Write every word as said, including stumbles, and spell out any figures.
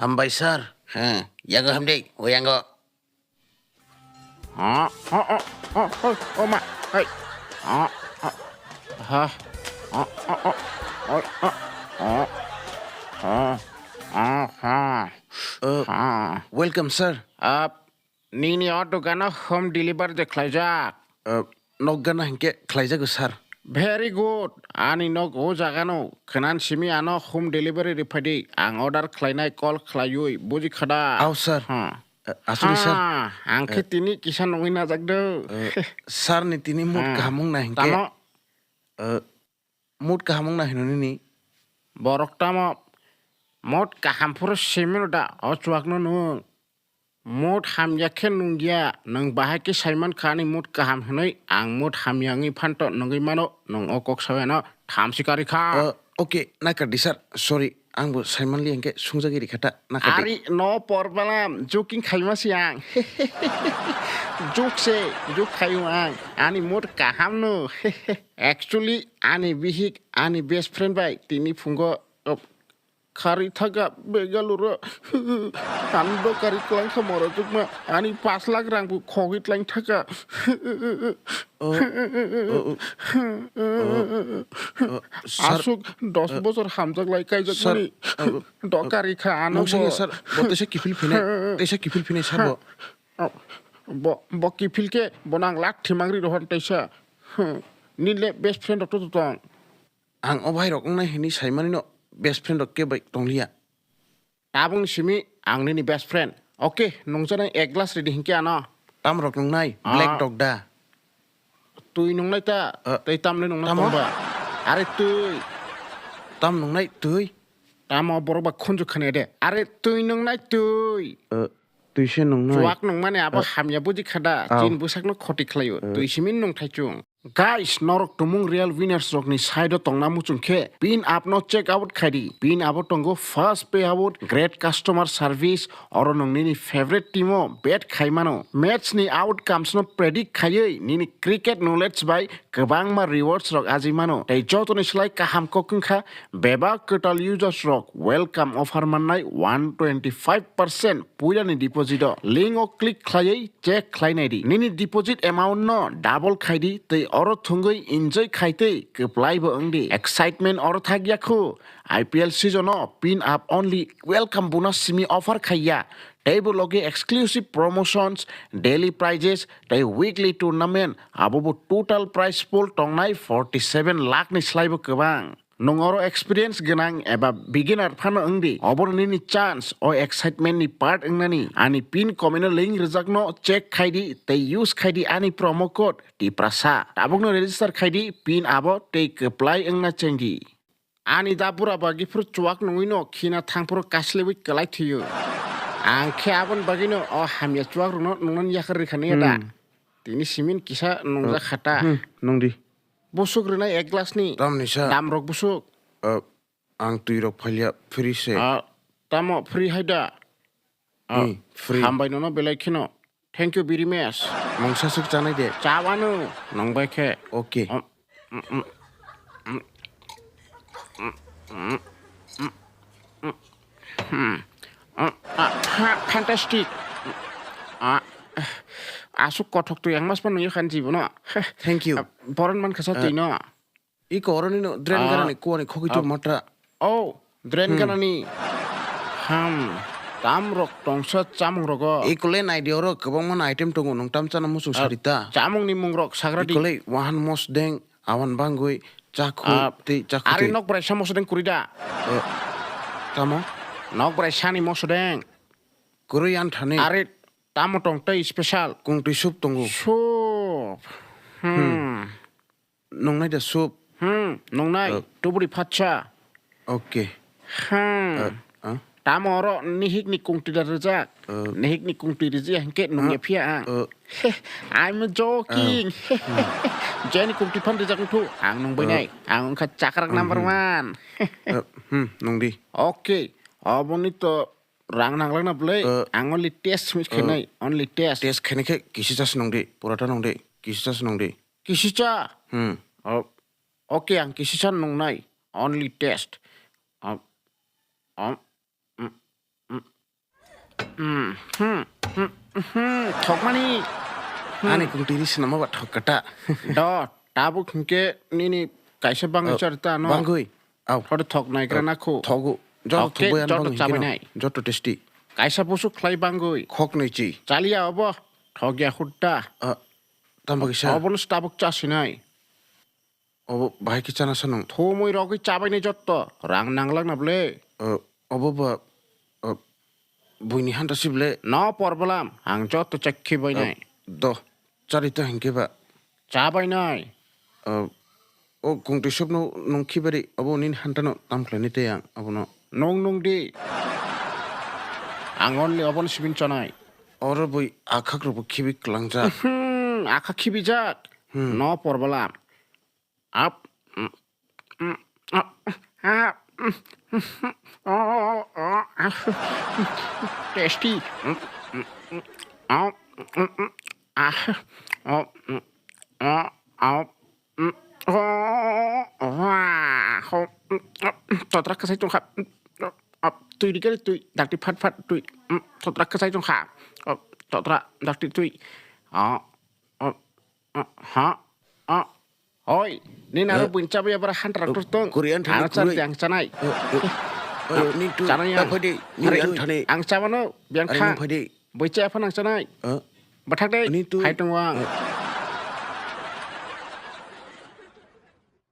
Hambai sir. He, yago hamdi, o yango. Ah, ah, ah, ah, ah, oh ma, hey. Ah, ah, ha. Ah, ah, ah, oh, ah, ah, ah, ah, ha. Uh, Ha. Welcome, sir. Ah, nini auto gana home delivery de khlaijak. Uh, nok gana hinke khlaijago, sir. Very good. Ani nok o jagano. Khnan simi ano home delivery riphai di. Ang order khlainai call khlaiwi. Buji khada. Au, sir. Ha. Uh, aswk ni, sir. Ha, ang khe Eh. tini kisa nungwi najak do. Uh, sir ni tini mood Ah. kaham wng na hinke. Tamo? Uh, mood kaham wng na hino nini. Borok tamo mood kaham phuru simi da o chuak no nung. Mood hamya khe nungya, nwng bahai khe saiman kha ani mood kaham hinwi, ang mood hamya wngwi phanto nungwi mano, nwng o kok sawi ano thamsi karwi kha. Uh, okay, naikar di sir, sorry, ang bo saiman li hwnkhe sungjagwi rikha ta, naikar di. Ari no problem, joking khaima si ang. Joke se, joke khaio ang, ani mood kaham no. Actually, ani bihik, ani best friend bai tini phungo, uh, Khari thaka Bengaluru. Ani do kari tlang kha moro jukma. Ani pas lakh rang bu khogwi tlang thaka. Oh, oh, oh, oh, oh, sir, Asuk dos eh, bosor hamjak lai kaijak sir, mani. Eh, Do kari kha ano mungsa bo. Sir, bo tesa kifil phine, tesa kifil phine sir bo. Oh, bo, bo kifil ke bo nang lak thimang ri rohon tesa. Ni le best friend rok to tong. Ang o bhai rok wngnai hwnwi saimani no best friend rok kebo bai tongliya. Tabukni simi ang nini best friend. Okay, nungjaknai ek glass ridi hinkhe ano. Tam rok nungnai, black Ah. dog da. Twi nungnai ta, Ah. tei tamle nungnai Tamo? tongba. Are twi. Tam nungnai twi. Tamo borok ba khunju khane de. Are twi nungnai twi. Ah, twi se nungnai. Chuak nungmani abo Ah. hamya buji khada. Au. Chin bwsakno khoti khlaio. Ah. Twi simi nungthai chung. Guys, norok tumung real winners rokni side o tongna muchung khe, pin app no check out khai di. Pin app o tongo fast payout, great customer service, oro nwng nini favorite team o bet khai mano. Match ni outcomes no predict khaiwi nini cricket knowledge bai kwbangma rewards rok ajai mano. Tei jotoni slai kaham kok wngkha bebak kwtal users rok welcome offer mannai one twenty five percent puilani deposit o. Link o click khlaiwi check khlai nai di. Nini deposit amount no double khai di tei oro thwngwi enjoy khai tei kwplai bo wng di. Excitement oro thak ya khu. I P L season o pin app only welcome bonus simi offer khai ya. Tei bo logi exclusive promotions, daily prizes tei weekly tournament abo bo total prize pool tongnai forty seven lakh ni slai bo kwbang. Nwng oro experience gwnang eba beginner phano wng di, obono nini chance o excitement ni part wngnani. Ani pin comment o link rwjakno check khai di tei use khai di ani promo code Tiprasa. Tabukno register khai di pin abo tei kwplai wngna cheng di. Ani da bura bagi phuru chuak nungwi no khina thang phuru kaslewi kwlai thwiyo. Ang khe aboni bagwi no o hamya chuak rokno nungnani yakar rikha nai da. Hmm. Tini simin kisa nungjak kha ta. Hmm, nung di. Busuk rwnai ek glass ni. Tamni sa? Dam rok busuk. Ah, ang twi rok phalia free se. Ah, tamo free hai da? Ah, Hmm, free. Hambai nono belai kheno. Thank you very much. Mungsa suk chanai de. Chawano nong bai khe. Okay. Um, um, um, um, um, um, um, hmm. Um, ah, fa-, fantastic. Ah, asuk kothok twi ang mas pa nungya khan jibono. Thank you. Ah, boron man khasa Ah. twi no. Iko oroni no drain Ah. ganani kuani khogwi Ah. tur matra. Oh, drain Hmm. ganani. Ham. Tam rok tongsa chamung rogo. Iko le naidi oro kwbangma item tongo, nung tam chana muchung Ah, sarita. Chamung ni mung rok sagradi. Iko le wahan mosdeng, awan bangwi, chakhu, Ah, tei chakhu Ari tei. Nok brai sa mosdeng kurida. Oh, tamo? Nok brai sani mosdeng. Kurui an thani. Ari tamo tong tei special. Kung twi soup tongo. Soup. Hmm. Hmm. Nungnai da soup? Hmm, nungnai. Oh. Tuburi phatsa. Okay. Hmm. Ah, ah. Tamo oro nihik ni kungtwi da rijak. Oh. Nihik ni kungtwi rijak hingke nungya Ah, phiya ang. Oh. He, I'm joking. Oh. Hmm. Jeni kungtwi phan rijak wngthu, ang nungbai Oh. nai. Ang wngkha chakrak Hmm, number hmm. one. Oh, hmm, nungdi. Okay. Oboni to rang nanglak na bwlai. Oh. Ang only test mi Oh. khenai, only test. Test khenai khe kisi chas nungdi, purata nungdi, kisi chas nungdi. Kisicha? Hmm. Oh, okay, ang kisicha nungnai. Only test. Um, um, mm, mm, Hmm, hmm, hmm, hmm, thokmani. Hmm. Ani kung tiri sinama ba thok kata. Do, tabuk hingke nini kaisa bangwi Oh, char ta no. Bangwi. Au. Thodo thok nai gra Oh, na khu. Thogu. Joto Thok ke thokbai ano joto bangwi chabai hino. Nai. Joto tasty. Kaisa busuk khlai bangwi. Khok nui chi. Chalia obo. Thok ya hutta. Ah, tamba kisa. Obo no tabuk chasinai. Obo bahai khe chana sanung. Thumui rogwi chabainai jotto. Rang nanglak na ble. O, obo ba, o, buini hanta si ble. No porbalam, ang jotto chakhi bainai. O, do, chari ta hinkhe ba. Chabainai. O, o kungtwi sopno nung khibari, obo nini hantano tam khlainai tei ang, abono. Nung nung di. Ang only obono sibin chanai. Oro bui akhak rokbo khibi klangjak. Hmm, akha khibijak. Hmm. No porbalam. Up. Mm, mm, up, up, mm, mm, oh, oh, ah, tasty. Mm, mm, mm, oh, mm, mm, ah, oh, mm, oh, oh, mm, oh, oh, ah, oh, mm, oh, totra kasai tongkha. Mm, oh, oh, twi rikari twi, dakti phat phat twi. Mm, totra kasai tongkha. Oh, totra dakti twi. Oh, oh, oh, ha, oh. Hoi, nini aro Eh. Buini chabai abara hantra Eh, tor tong. Korean thani Ano char kurui. Di ang chanai. Eh, eh, eh, nintu Chanai ta ang. Phai di, nini Hari ang thani. Ang chamano biang Ari khang. Nang phai di. Bui cha phano ang chanai. Eh. Bathak de. Nintu. Hai tong wang. Eh.